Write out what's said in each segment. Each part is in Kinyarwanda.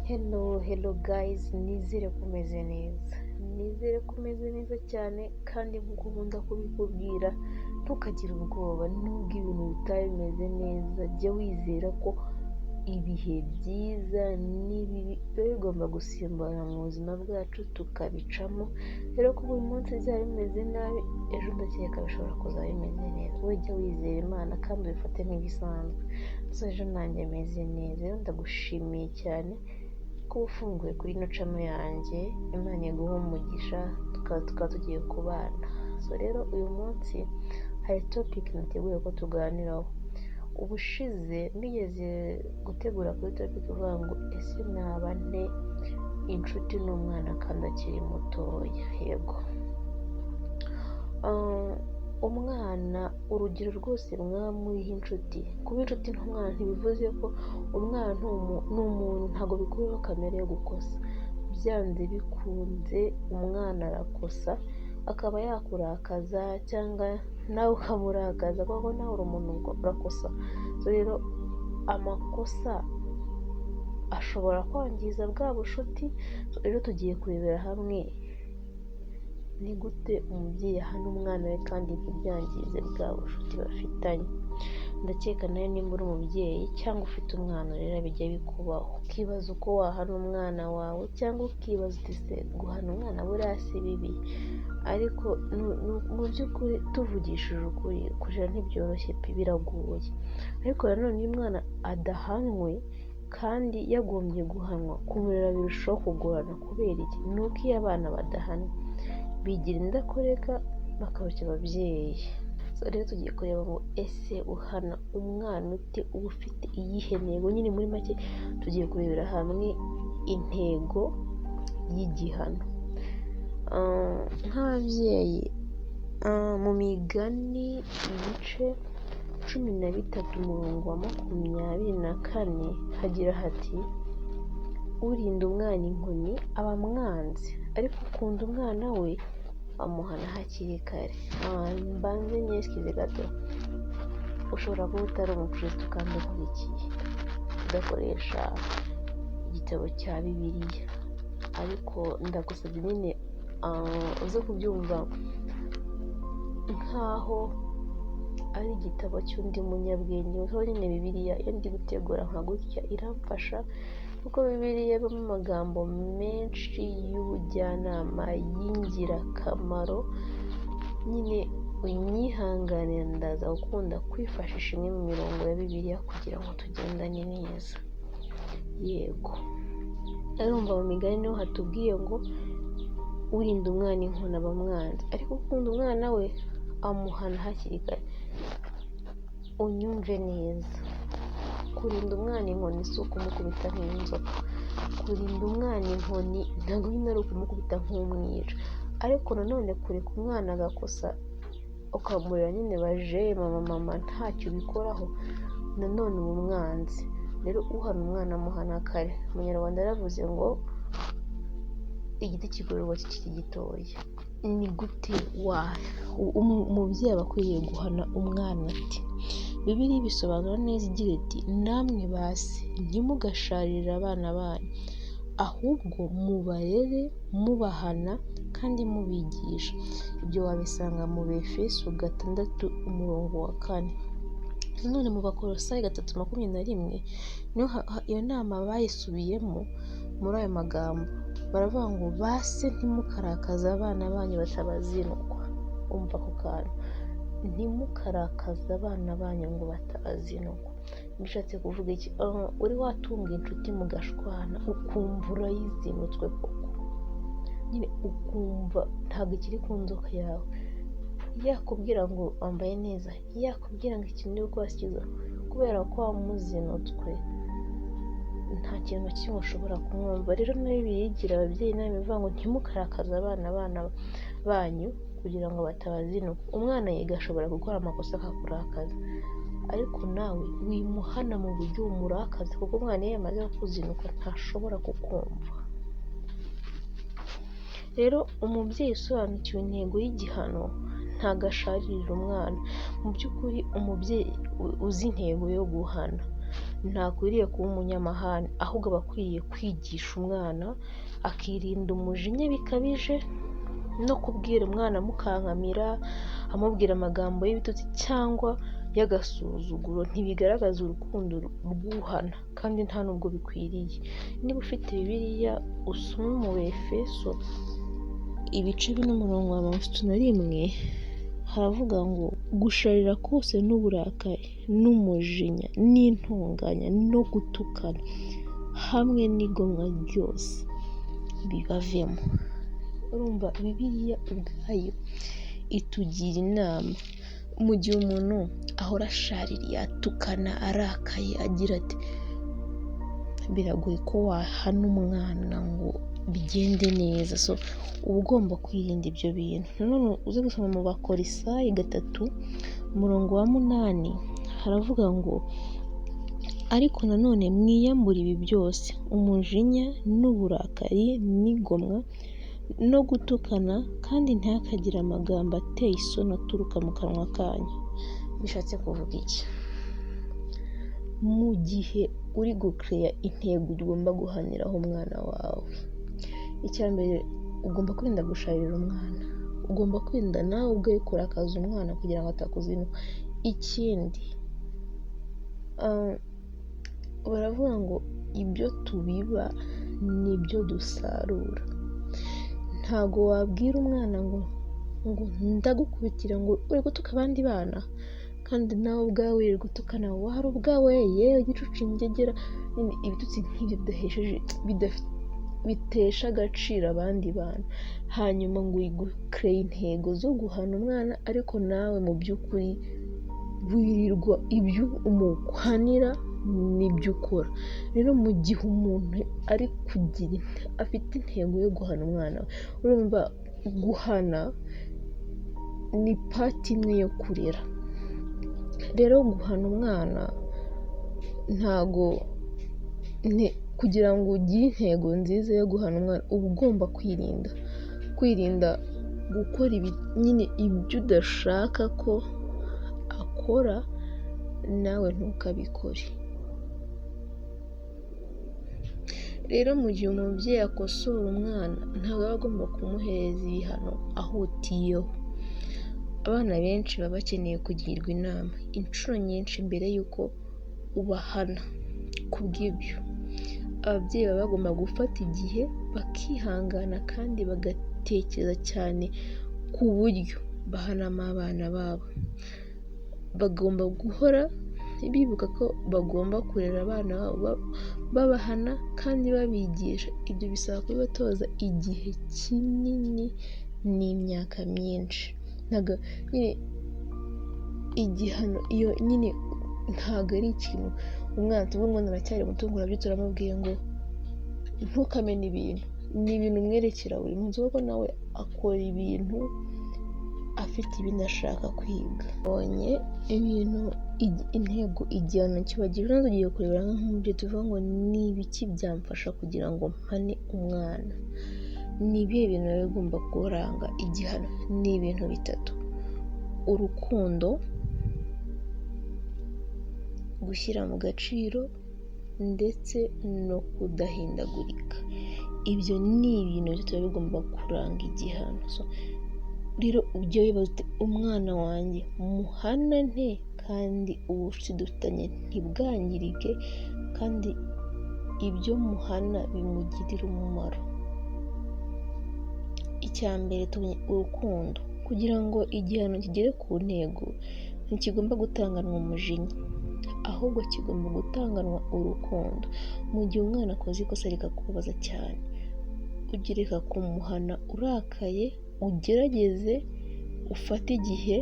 Hello, hello guys, nizere ko umeze neza. Nizere ko umeze neza cyane kandi nk'uko nkunda kubikubwira, ntukagire ubwoba nubwo ibintu bitaba bimeze neza, jya wizera ko ibihe byiza n'ibibi biba bigomba gusimburana mu buzima bwacu tukabicamo. Rero ko buri munsi byaba bimeze nabi, ejo ndakeka bishobora kuzaba bimeze neza. Wowe jya wizera Imana kandi ubifate nk'ibisanzwe. So ejo nanjye meze neza, rero ndagushimiye cyane kuba ufunguye kuri ino channel yanjye. Imana iguhe umugisha, tukaba tugiye kubana. So rero uyu munsi hari topic nateguye ko tuganiraho. Ubushize nigeze gutegura kuri topic ivuga ngo: "Ese naba nte inshuti n'umwana kandi akiri mutoya?" Yego, umwana, urugero rwose mwaba inshuti, kuba inshuti n'umwana ntibivuze ko umwana ni umuntu, ntabwo bikuraho kamere yo gukosa. Byanze bikunze umwana arakosa, akaba yakurakaza cyangwa nawe ukamurakaza, kuko nawe uri umuntu, urakosa. So rero amakosa ashobora kwangiza bwa bushuti. So rero tugiye kurebera hamwe ni gute umubyeyi ahana umwana we kandi ntibyangize bwa bushuti bafitanye. Ndakeka nawe nimba uri umubyeyi cyangwa ufite umwana rero bijya bikubaho, ukibaza uko wahana umwana wawe, cyangwa ukibaza uti: "Se guhana umwana buriya si bibi?" Ariko mu by'ukuri, tuvugishije ukuri, kurera ntibyoroshye pe, biragoye. Ariko nanone iyo umwana adahanwe kandi yagombye guhanwa, kumurera birushaho kugorana. Kubera iki? Ni uko iyo abana badahanwe bigira indakoreka, bakarushya ababyeyi. So rero tugiye kureba ngo: ese uhana umwana ute? Uba ufite iyihe ntego? Nyine muri make tugiye kurebera hamwe intego y'igihano. Nk'ababyeyi, mu Migani ibice 13 umurongo wa 24 hagira hati: "Urinda umwana inkoni aba amwanze, ariko ukunda umwana we amuhana hakiri kare." Mbanze nyesikize gato, ushobora kuba utari umukristo kandi ukurikiye, udakoresha igitabo cya Bibiliya, ariko ndagusabye nyine uze kubyumva nk'aho ari igitabo cy'undi munyabwenge, kuko nyine Bibiliya iyo ndi gutegura nka gutya iramfasha, kuko Bibiliya ibamo amagambo menshi y'ubujyanama y'ingirakamaro. Nyine unyihanganira, ndaza gukunda kwifashisha imwe mu mirongo ya Bibiliya kugira ngo tugendane neza. Yego, urumva mu Migani niho hatubwiye ngo: "Urinda umwana inkoni aba amwanze, ariko ukunda umwana we amuhana hakiri kare." Unyumve neza, kurinda umwana inkoni si ukumukubita nk'inzoka. Kurinda umwana inkoni ntabwo nyine ari ukumukubita nk'umwica, ariko nanone kureka umwana agakosa, ukamurera nyine bajeyi, mama mama, ntacyo ubikoraho, nanone uba umwanzi. Rero uhana umwana amuhana kare. Umunyarwanda yaravuze ngo: "Igiti kigororwa kikiri gitoya." Ni gute wa umubyeyi aba akwiriye guhana umwana ati? Bibiliya ibisobanura neza igira iti: "Namwe ba se, ntimugasharire abana banyu, ahubwo mubarere mubahana kandi mubigisha." Ibyo wabisanga mu Befeso 6 umurongo wa 4. Nanone mu Bakolosayi 3:21 niho iyo nama bayisubiyemo muri ayo magambo, baravuga ngo: "Ba se, ntimukarakaze abana banyu batabazinukwa." Umva ako kantu: ntimukarakaze abana banyu ngo batabazinukwa. Bishatse kuvuga iki? Uri watunga inshuti mugashwana, ukumva urayizinutswe koko, nyine ukumva ntabwo ikiri ku nzoka yawe, yakubwira ngo wambaye neza, yakubwira ngo ikintu uri gukora si cyiza, kubera ko wamuzinutswe nta kintu na kimwe ushobora kumwumva. Rero na Bibiliya igira ababyeyi inama ivuga ngo: "Ntimukarakaze abana banyu kugira ngo batabazinukwa." Umwana yiga ashobora gukora amakosa akakurakaza, ariko nawe wimuhana mu buryo bumurakaza, kuko umwana iyo yamaze kukuzinukwa ntashobora kukumva. Rero umubyeyi usobanukiwe intego y'igihano ntabwo asharirira umwana. Mu by'ukuri umubyeyi uzi intego yo guhana Ntakwiriye kuba umunyamahane, ahubwo aba akwiriye kwigisha umwana akirinda umujinya bikabije no kubwira umwana amukankamira, amubwira amagambo y'ibitutsi cyangwa y'agasuzuguro. Ntibigaragaza urukundo rwuhana kandi nta nubwo bikwiriye. Niba ufite Bibiliya usome mu Befeso ibice 4 umurongo wa 31, haravuga ngo gusharira kose n'uburakari n'umujinya n'intonganya no gutukana hamwe n'igomwa ryose bibavemo. Urumva Bibiliya ubwayo itugira inama mu gihe umuntu ahora ashaririye, atukana, arakaye, agira ati biragoye ko wahana umwana ngo bigende neza. So uba ugomba kwirinda ibyo bintu. Nanone uze gusoma mu Bakolosayi 3 umurongo wa 8, haravuga ngo ariko nanone mwiyambure ibi byose, umujinya n'uburakari n'igomwa no gutukana, kandi ntihakagire amagambo ateye isoni aturuka mu kanwa kanyu. Bishatse kuvuga iki? Mu gihe uri gukereya intego ugomba guhaniraho umwana wawe, icya mbere ugomba kwirinda gusharira umwana, ugomba kwirinda nawe ubwawe kurakaza umwana kugira ngo atakuzinukwa. Ikindi baravuga ngo ibyo tubiba nibyo dusarura. Ntago wabwira umwana ngo ndagukubitira ngo uri gutuka abandi bana, kandi nawe ubwawe uri gutukana, wari ubwawe yewe igicucu ingegera, ibitutsi nk'ibyo bitesha agaciro abandi bantu. Hanyuma ngo ukereye intego zo guhana umwana, ariko nawe mu by'ukuri wirirwa ibyo umuhanira nibyo ukora. Rero mu gihe umuntu ari kugira afite intego yo guhana umwana we, urumva guhana ni pati imwe yo kurera. Rero guhana umwana ntago kugira ngo ugire intego nziza yo guhana umwana, uba ugomba kwirinda gukora nyine ibyo udashaka ko akora nawe ntukabikore. Rero mu gihe umubyeyi akosora umwana, ntabwo aba agomba kumuhereza ibihano ahutiyeho. Abana benshi baba bakeneye kugirwa inama inshuro nyinshi mbere y'uko ubahana. Kubw'ibyo ababyeyi baba bagomba gufata igihe bakihangana kandi bagatekereza cyane ku buryo bahanamo abana babo. Bagomba guhora bibuka ko bagomba kurera abana babo babahana kandi babigisha. Ibyo bisaba kubibatoza igihe kinini n'imyaka myinshi. Igihano iyo nyine ntabwo ari ikintu umwana tuvuga ngo aracyari muto ngo urabyo turamubwiye ngo ntukamene ibintu, ni ibintu umwerekera buri munsi kuko nawe akora ibintu afite ibindi ashaka kwiga. Abonye ibintu intego igihano kibagira. Tugiye kurebera nk'umubyeyi tuvuga ngo ni ibiki byamfasha kugira ngo mpane umwana, ni ibihe bintu biba bigomba kuranga igihano? Ni ibintu bitatu: urukundo, gushyira mu gaciro ndetse no kudahindagurika. Ibyo ni ibintu bitatu biba bigomba kuranga igihano. Rero ujye wibaza uti umwana wanjye muhana nte kandi ubucuti dufitanye ntibwangirike, kandi ibyo muhana bimugirira umumaro. Icya mbere tubonye urukundo. Kugira ngo igihano kigere ku ntego ntikigomba gutanganwa umujinya, ahubwo kigomba gutanganwa urukundo. Mu gihe umwana akoze ikosa rikakubabaza cyane, ujye ureka kumuhana urakaye, ugerageze ufate igihe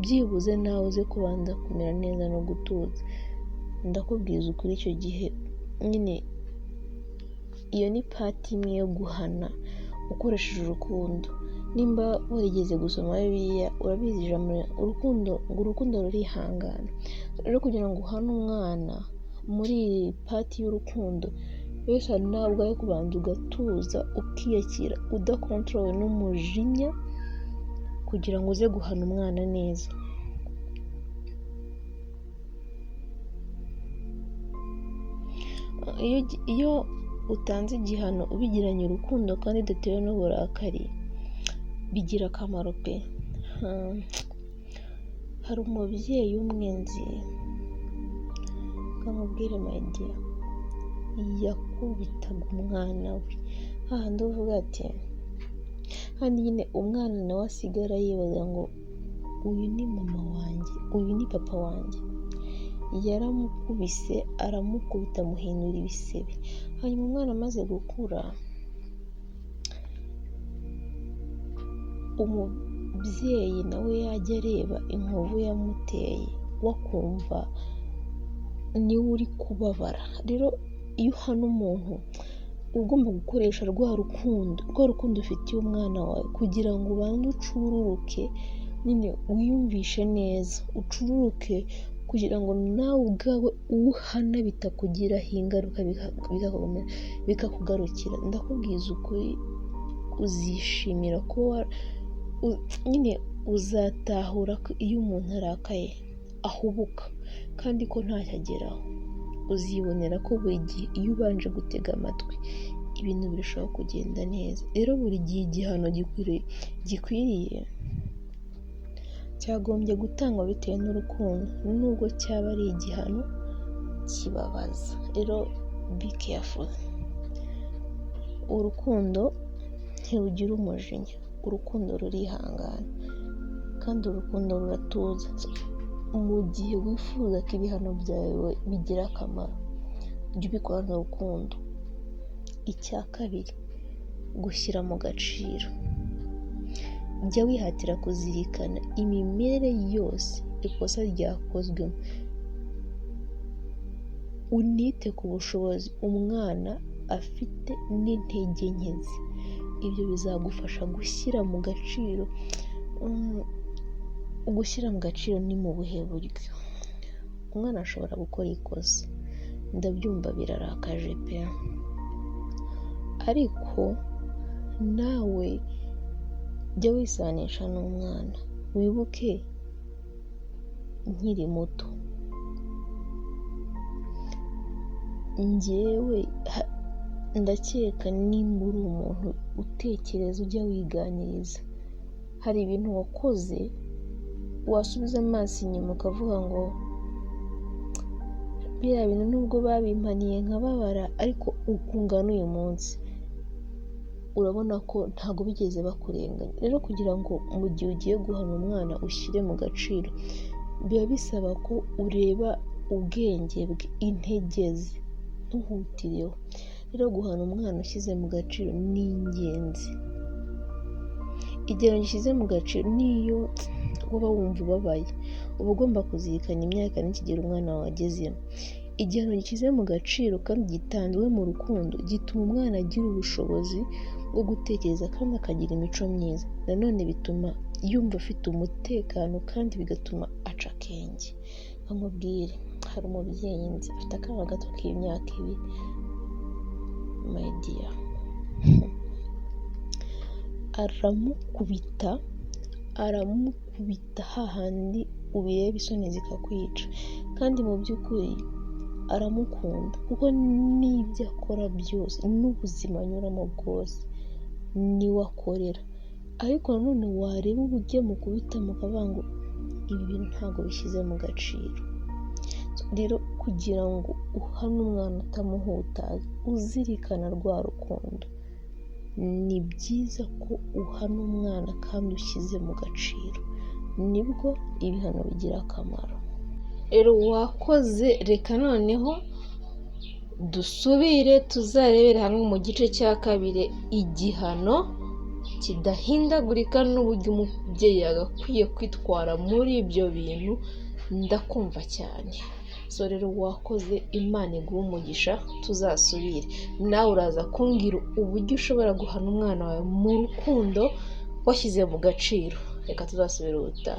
byibuze nawe uze kubanza kumera neza no gutuza. Ndakubwiza ukuri, icyo gihe nyine iyo ni pati imwe yo guhana ukoresheje urukundo. Nimba warigeze gusoma Bibiliya urabizi ijambo urukundo, ngo urukundo rurihangana. Rero kugira ngo uhane umwana muri iyi pati y'urukundo, wese nawe ubwawe kubanza ugatuza ukiyakira udakontorowe n'umujinya kugira ngo uze guhana umwana neza. Iyo utanze igihano ubigiranye urukundo kandi udatewe n'uburakari, bigira akamaro pe. Hari umubyeyi umwe nzi, kamubwire my dear, yakubitaga umwana we hahandi uvuga ati handi nyine umwana nawe asigara yibaza ngo uyu ni mama wanjye, uyu ni papa wanjye. Yaramukubise, aramukubita, amuhindura ibisebe. Hanyuma umwana amaze gukura, umubyeyi nawe yajya areba inkovu yamuteye, we akumva niwe uri kubabara. Rero iyo uhana umuntu uba ugomba gukoresha rwa rukundo, rwa rukundo ufitiye umwana wawe, kugira ngo ubanze ucururuke nyine wiyumvishe neza, ucururuke kugira ngo nawe ubwawe uhana bitakugiraho ingaruka, bikakugarukira. Ndakubwiza ukuri, uzishimira kuba nyine uzatahura ko iyo umuntu arakaye ahubuka kandi ko ntacyo ageraho. Uzibonera ko buri gihe iyo ubanje gutega amatwi ibintu birushaho kugenda neza. Rero buri gihe igihano gikwiriye cyagombye gutangwa bitewe n'urukundo, nubwo cyaba ari igihano kibabaza. Rero be careful. Urukundo ntirugira umujinya, urukundo rurihangana kandi urukundo ruratuza. Mu gihe wifuza ko ibihano byawe bigira akamaro, jya ubikorana urukundo. Icya kabiri, gushyira mu gaciro. Jya wihatira kuzirikana imimerere yose ikosa ryakozwemo, unite ku bushobozi umwana afite n'intege nke ze. Ibyo bizagufasha gushyira mu gaciro. Gushyira mu gaciro ni mu buhe buryo? Umwana ashobora gukora ikosa, ndabyumva birarakaje pe, ariko nawe jya wisanisha n'umwana, wibuke nkiri muto njyewe ndakeka nimba uri umuntu utekereza ujya wiganiriza, hari ibintu wakoze wasubiza amaso inyuma ukavuga ngo biriya bintu nubwo babimpaniye nkababara, ariko uko ungana uyu munsi urabona ko ntabwo bigeze bakurenganya. Rero kugira ngo mu gihe ugiye guhana umwana ushyire mu gaciro, biba bisaba ko ureba ubwenge bwe, intege ze, ntuhutireho. Rero guhana umwana ushyize mu gaciro ni ingenzi. Igihano gishyize mu gaciro niyo waba wumva ubabaye, uba ugomba kuzirikana imyaka n'ikigero umwana wawe agezemo. Igihano gishyize mu gaciro kandi gitanzwe mu rukundo gituma umwana agira ubushobozi bwo gutekereza kandi akagira imico myiza. Nanone bituma yumva afite umutekano kandi bigatuma aca akenge. Nkubwire, hari umubyeyi nzi afite akana gato k'imyaka 2, my dear, aramukubita, aramukubita hahandi ubireba isoni zikakwica, kandi mu by'ukuri aramukunda kuko n'ibyo akora byose n'ubuzima anyuramo bwose niwe akorera. Ariko nanone wareba uburyo amukubita mukavuga ngo ibi bintu ntabwo bishyize mu gaciro. Rero kugira ngo uhane umwana utamuhutaza, uzirikana rwa rukundo, ni byiza ko uhana umwana kandi ushyize mu gaciro, nibwo ibihano bigira akamaro. Rero wakoze, reka noneho dusubire tuzarebere hamwe mu gice cya kabiri igihano kidahindagurika n'uburyo umubyeyi yagakwiye kwitwara muri ibyo bintu. Ndakumva cyane. So rero wakoze, Imana iguhe umugisha, tuzasubire. Nawe uraza kumbwira uburyo ushobora guhana umwana wawe mu rukundo washyize mu gaciro. Reka tuzasubire ubutaha.